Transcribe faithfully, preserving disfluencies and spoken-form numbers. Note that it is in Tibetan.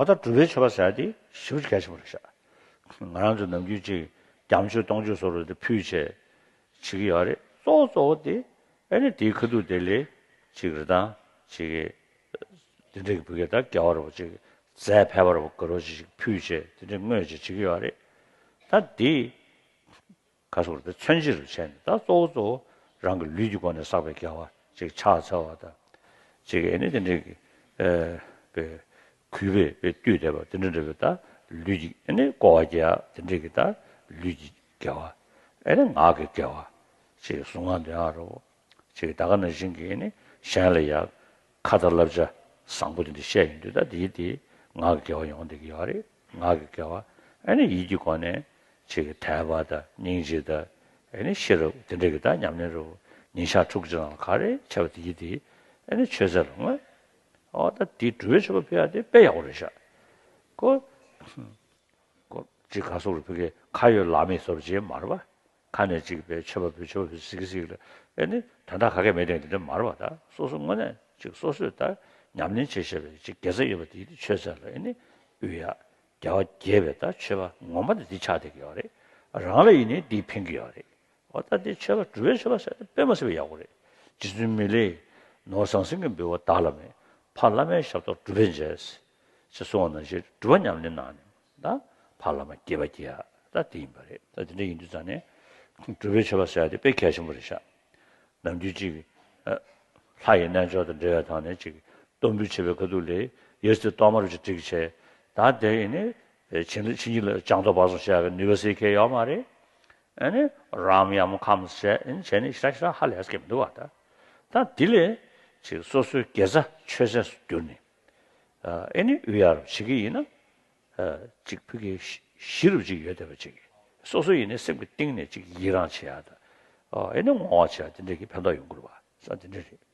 འོ་ད་སྒྲུབ་པའི་མཆོད་པ་ཟེར་ཡ་དེ་ཞེ་པོ་ཅིག་གལ་ཆེན་པོ་རེད་ཤག་ང་རང་ཚོ་ནམ་རྒྱུན་ཅིག་བརྒྱ་མཆོད་སྟོང་མཆོད་བཟོ་འདྲ་དེ་ཕུལ་བྱས་བྱེད་ཀྱི་ཡོད་རེད། གཙོ་བོ་གཙོ་བོ་དེ་ཨ་ནི་དེའི་ཁ་ཐུག་དེ་ལས་ཅིག་རི་དང་ཅིག་གི་དེ་འདྲ་གི་བུ་གའི་ད་དགེ་བ་ར་བ་ཅིག་རྫས་ཕལ་པ་ར་བ་དགའ་རོགས་ཅིག་ཕུལ་བྱས་དེ་འདྲ་བསྔོས་བྱས་བྱེད་ཀྱི་ཡོད་རེད། ད་དེ་ག་སོགས་དེ་མཚོན་བྱེད་རུ་བྱས་ནས། ད་གཙོ་བོ་གཙོ་བོ་རང་གི་ལུས་ཀྱི་སྒོ་ནས་བསགས་པའི་དགེ་བ་ཅིག་ཕྱག་འཚལ་བ་དང་། ཅིག་ཨ་ནི་དེ་འདྲའི་གི་ཨ་པའི་གུས་པས་པའི་བཏུད་བསྡད་པ་དེ་འདྲ་འདྲ་བའི་ད་ལུས་ཀྱི་ཨ་ནི་བསྐོར་བ་རྒྱག་ཡ་དེ་འདྲའི་གི་ད་ལུས་ཀྱི་དགེ་བ། ཨ་ནི་ངག་གི་དགེ་བ་ཅིག་གཟུངས་སྔགས་འདོན་ཡ་ར་བ་ཅིག་ད་ག་ནང་བཞིན་གྱི་ཨ་ནི་གཞན་ལ་ཡ་ཁ་དང་བསླབ་བྱ་བཟང་པོ་དེ་འདྲ་བཤད་ཡོང་དུས། ད་དེའི་དེ་ངག་གི་དགེ་བ་ཡོང་བསྡད་ཀྱི་ཡོད་རེད། ངག་གི་དགེ་བ། ཨ་ནི་ཡིད་ཀྱི་སྒོ་ནས་ཅིག་དད་པ་དང་སྙིང་རྗེ་དང་། ཨ་ནི་ཤེས་རབ་དེ་འདྲ་གི་ད་ཉམས་ལེན་རུ་ཉིན་ཞག་དྲུག་ཅུ་ནང་ལ་ག་རེ་བྱས་པ་དེ་ཡིད་དེ་ཨ་ནི་མཆོད་རྫས་ལ་བསྔོས། ཨོ་ད་དེ་སྒྲུབ་པའི་མཆོད་པ་ཕུལ་ཡ་དེ་དཔེ་ཡག་པོ་རེད་ཤག་ཁོ་ཁོ་ཅིག་ག་སོགས་རུ་ཕུལ་གི་ཁ་ཡོད་ལག་མེད་བཟོ་འདྲ་ཅིག་མ་རེད་པ། ཁ་ནས་ཅིག་པའི་མཆོད་པ་ཕུལ་མཆོད་པ་ཕུལ་ཟེར་གི་ཟེར་གི་ལ། ཨ་ནི་དོན་དག་ག་གེ་མེད་དེ་འདི་འདྲ་མ་རེད་པ། ད་སོ་སོ་དངོས་གནས་ཅིག་སོ་སོས་ད་ཉམས་ལེན་བྱེད་བཞིན་པའི་ཅིག་དགེ་རྩ་ཡོད་པ་དེ་མཆོད་རྫས་ལ་ཨ་ནི་དབུལ་ཡ། རྒྱལ་བ་དགྱེས་པའི་ད་མཆོད་པ་ངོ་མ་དེ་འདི་ཆགས་བསྡད་ཀྱི་ཡོད་རེད། རང་ལ་ཡིན་ནའི་འདིས་ཕན་གྱི་ཡོད་རེད། འོ་ད་འདི་མཆོད་པ་སྒྲུབ་པའི་མཆོད་པ་ཟེར་ཏེ་དཔེ་མ་སྲིད་པའི་ཡག་པོ་རེད། རྗེ་བཙུན་མི་ལས་ནོར་ཟང་ཟིང་གི་འབུལ་བ་བདག་ལ་མེད། ཕ་བླ་མའི་ཞབས་ཏོག་སྒྲུབ་པས་འཇལ། ཞེས་གསུངས་པ་ནང་བཞིན་སྒྲུབ་པ་ཉམས་ལེན་གནང་ནས་ད་ཕ་བླ་མ་དགྱེས་པ་སྐྱེ་ཡ་ད་དེ་ཡིན་པ་རེད། ད་དེ་འདྲ་ཡིན་དུས་ཙང་ནས་སྒྲུབ་པའི་མཆོད་པ་ཟེར་ཡ་དེ་དཔེ་གལ་ཆེན་པོ་རེད་ཤག་ནམ་རྒྱུན་ཅིག་ཨ་ལྷ་ཡི་རྣལ་འབྱོར་དང་འབྲེལ་བའི་ཐོག་ནས་ཅིག་གཏོར་འབུལ་བྱེད་པའི་ཁ་ཐུག་ལ་ཡ་ཙི་གཏོར་མ་རུ་ཅིག་བསྒྲིགས་བྱས། ད་དེ་ཡིན་ནི་ཕྱིན་ལ་ཕྱིན་ཅི་ལ་སྦྱང་དོ་བར་གསུམ་བཤད་ཡག་གི་ནུས་པ་སྲིད་ཁེལ་ཡོད་མ་རེད། ཨ་ནི་རམ་ཡམ་ཁམས་བྱས་ཨ་ནི་བྱས་ནི་ཞེ་དྲག་ཞེ་དྲག་ཧ་ལས་ཀྱི་མི་འདུག་བ། ད་ད་འདི་ལས་ཅིག་སོ་སོའི་དགེ་རྩ་མཆོད་རྫས་སུ་གྱུར་ནས་ཨ་ནི་དབུལ་ཡག་རུ་བྱེད་ཀྱི་ཡིན་ན། ཨ་ཅིག་ཕ་གི་གཞི་རུ་ཅིག་ཡོད་བསྡད་པ་ཅིག་སོ་སོ་ཡིན་ནའི་སེམས་ཀྱི་གཏིང་ནས་ཅིག་ཡི་རང་བྱེད་ཡག་དང་། ཨ་ནི་བསྔོ་བ་བྱེད་ཡག་དེ་འདྲ་གི་ཕན་ཐོགས་ཡོང་གི་རེད་བ། ས་དེ་འདྲ་རེད།